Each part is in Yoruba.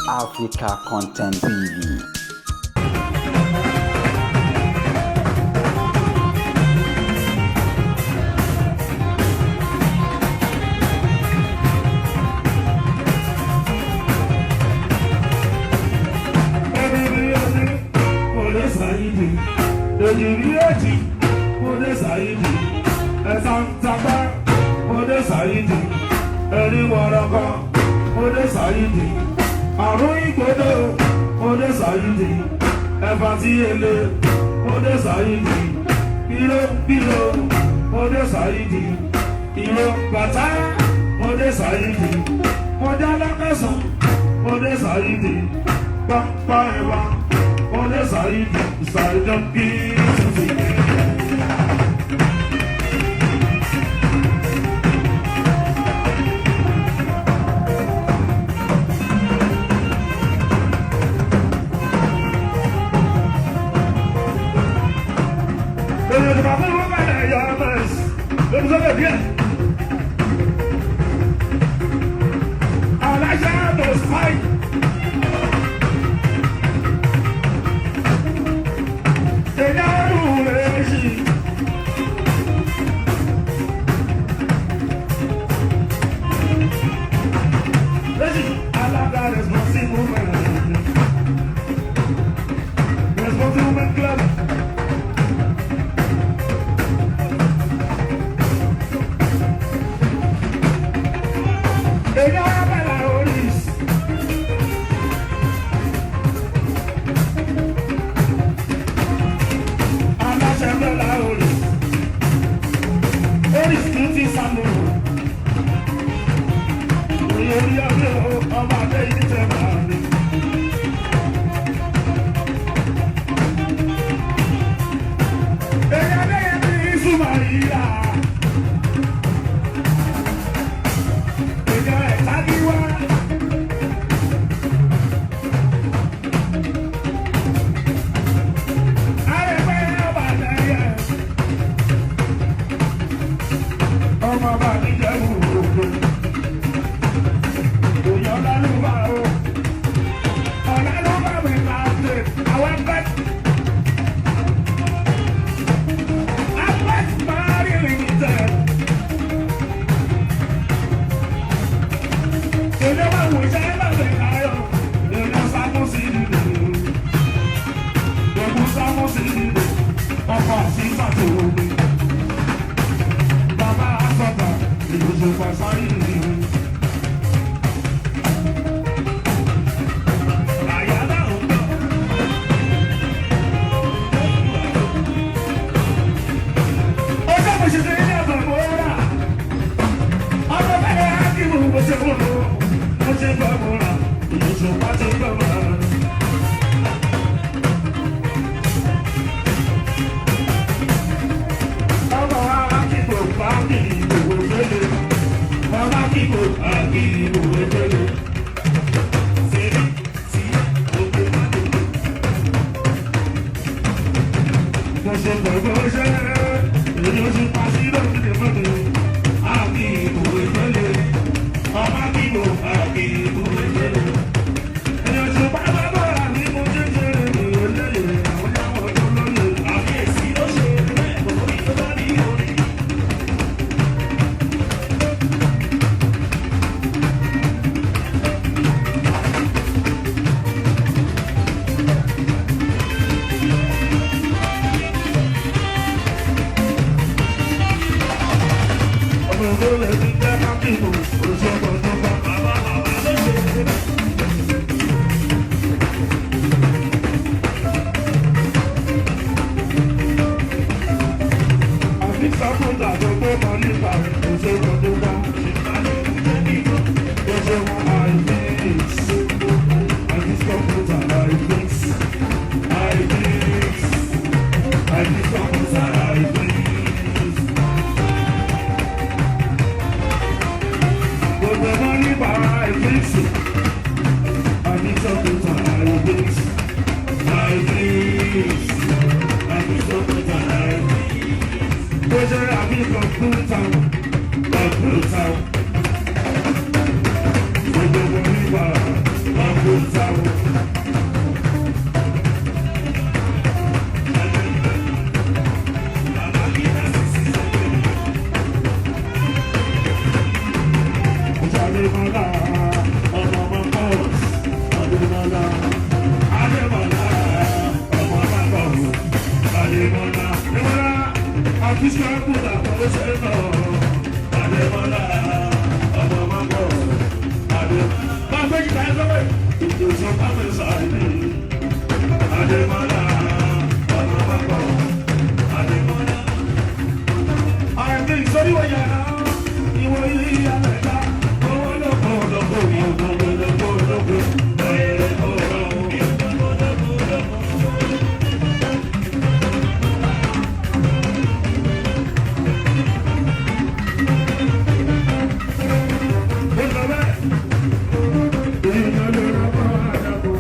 Africa Content TV. Àrùn ìgbòdo òde ṣàyídì ẹ̀fà tí ele òde ṣàyídì ìró bílò òde ṣàyídì ìró bàtà òde ṣàyídì mọ̀já lákàsán òde ṣàyídì pápá ẹ̀wà òde ṣàyídì ṣàyídọ̀ bí tuntun. Adémọ́lá, ọmọ bàbá, Adémọ́lá. Àìní ìsọ̀ríwọ̀ yàrá, ìwọ yìí àmẹ́ta, owó lóko lóko, ìwọ lóko lóko, ẹ̀rẹ́ ọ̀rọ̀, ìwọ lóko lóko. Ó lọ bẹ́ẹ̀. Èèyàn ló rọ́ bọ́ àdàbò.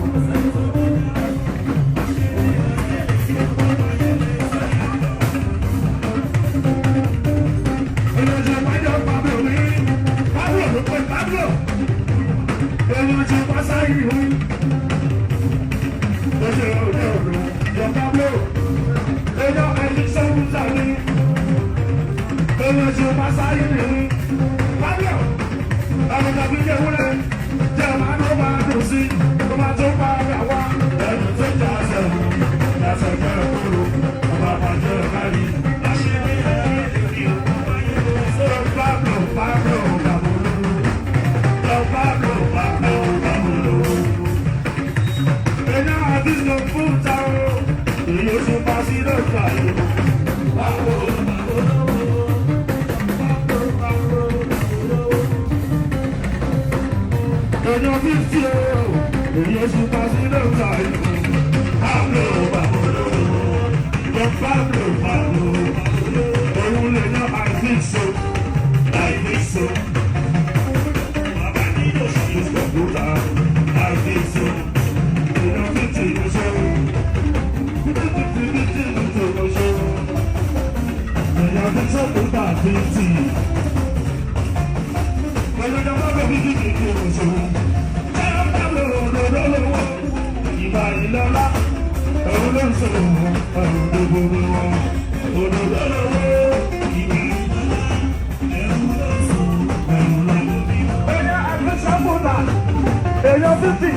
Pablo, Pablo, Pablo. Pablo, Pablo, Pablo. Èyàn àti kọ̀mpútà o, èyí ó ṣe pa sí lọ́jà yìí. Pablo, Pablo, Pablo, Pablo. Èyàn 50 o, èyí ó ṣe pa sí lọ́jà yìí. Pablo, Pablo, Pablo, Pablo. Òun lè yan I think so, I think so. Èèyàn 50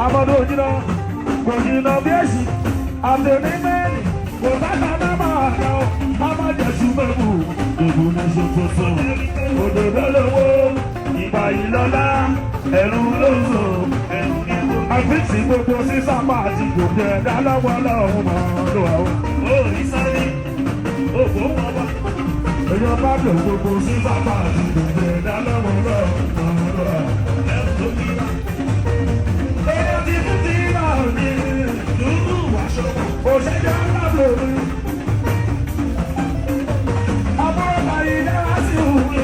àmọ́dún òjìnà kò jìnà bí èsì àtẹ̀mí mẹ́rin kò bá ta náà máa lọ má má jẹ̀sùn mẹ́mú ìbò ní ṣe tuntun òdòdó lówó ìgbà ìlọ́lá ẹ̀rù ló ń sọ àfíìsì gbogbo sísá máa ti gòkè ẹ̀dá lọ́wọ́ lọ́hùn mọ́ ló wà ó. Ó ní sáré, ògbó wọn wá. Èèyàn bá lò gbogbo sísá máa ti gòkè ẹ̀dá lọ́wọ́ lọ́hùn mọ́ ló wà ó. Ẹ̀rù tó bí wá. Èèyàn ti kú ti rà ní Dúdú wàṣọ. òṣèjọ́ ńlá lórí. Ọmọ ọba ìdára sí òwe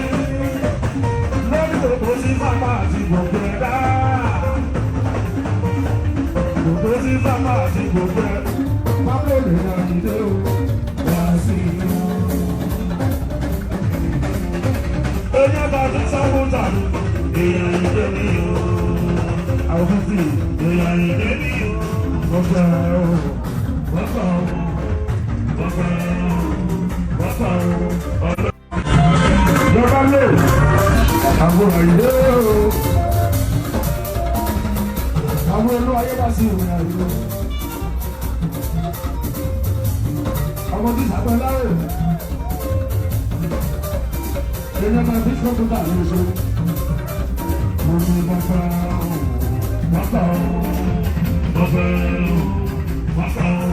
lórí gbogbo sí sábà àti gbogbo ẹ̀dá. Gbogbo sí sábà àti gbogbo ẹ̀. Pápó lè ra ìdè o, wá sí inú. Èèyàn bá tún sábò tàbí èèyàn ìdè mi o. Àwọn fífi èèyàn ìdè mi o. Gbogbo ẹ̀ o, gbogbo ẹ̀ o, gbogbo ẹ̀ o, gbogbo ẹ̀ o. Ìjọba lè àwọn àyè o. Àwọn olú ayé bá sí ìrìn àjò. Àwọn tí sàgbẹ́ láàrẹ̀. Èèyàn máa fi kọ́mpútà lóṣù. Mo ní bàbá o, bàbá o, Bàbá o, bàbá o,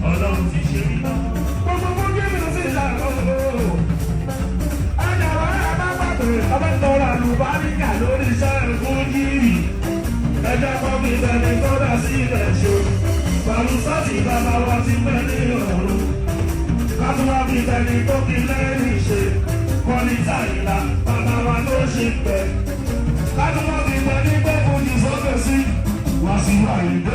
Ọlọ́run ti ṣe mí náà. Gbogbo fún kí mi sí ìlànà o. Àjàwá bá pàtó ọba tọrọ àlùbáríkà lórí iṣẹ́ fújì. Ẹjẹ́ kan fi tẹ̀lé tọ́lá sí ilẹ̀ ṣe. Pẹ̀lú sọ́ọ̀tì bàbá wa ti pẹ́ ní ọ̀run. Kátúwá fi tẹ̀lé tó fi lẹ́rìí ṣe. Kọ́lítà ìlà bàbá wa ló ṣe pẹ́. Kátúwá fi tẹ̀lé tó fojú sókè sí. Wá sí àyíké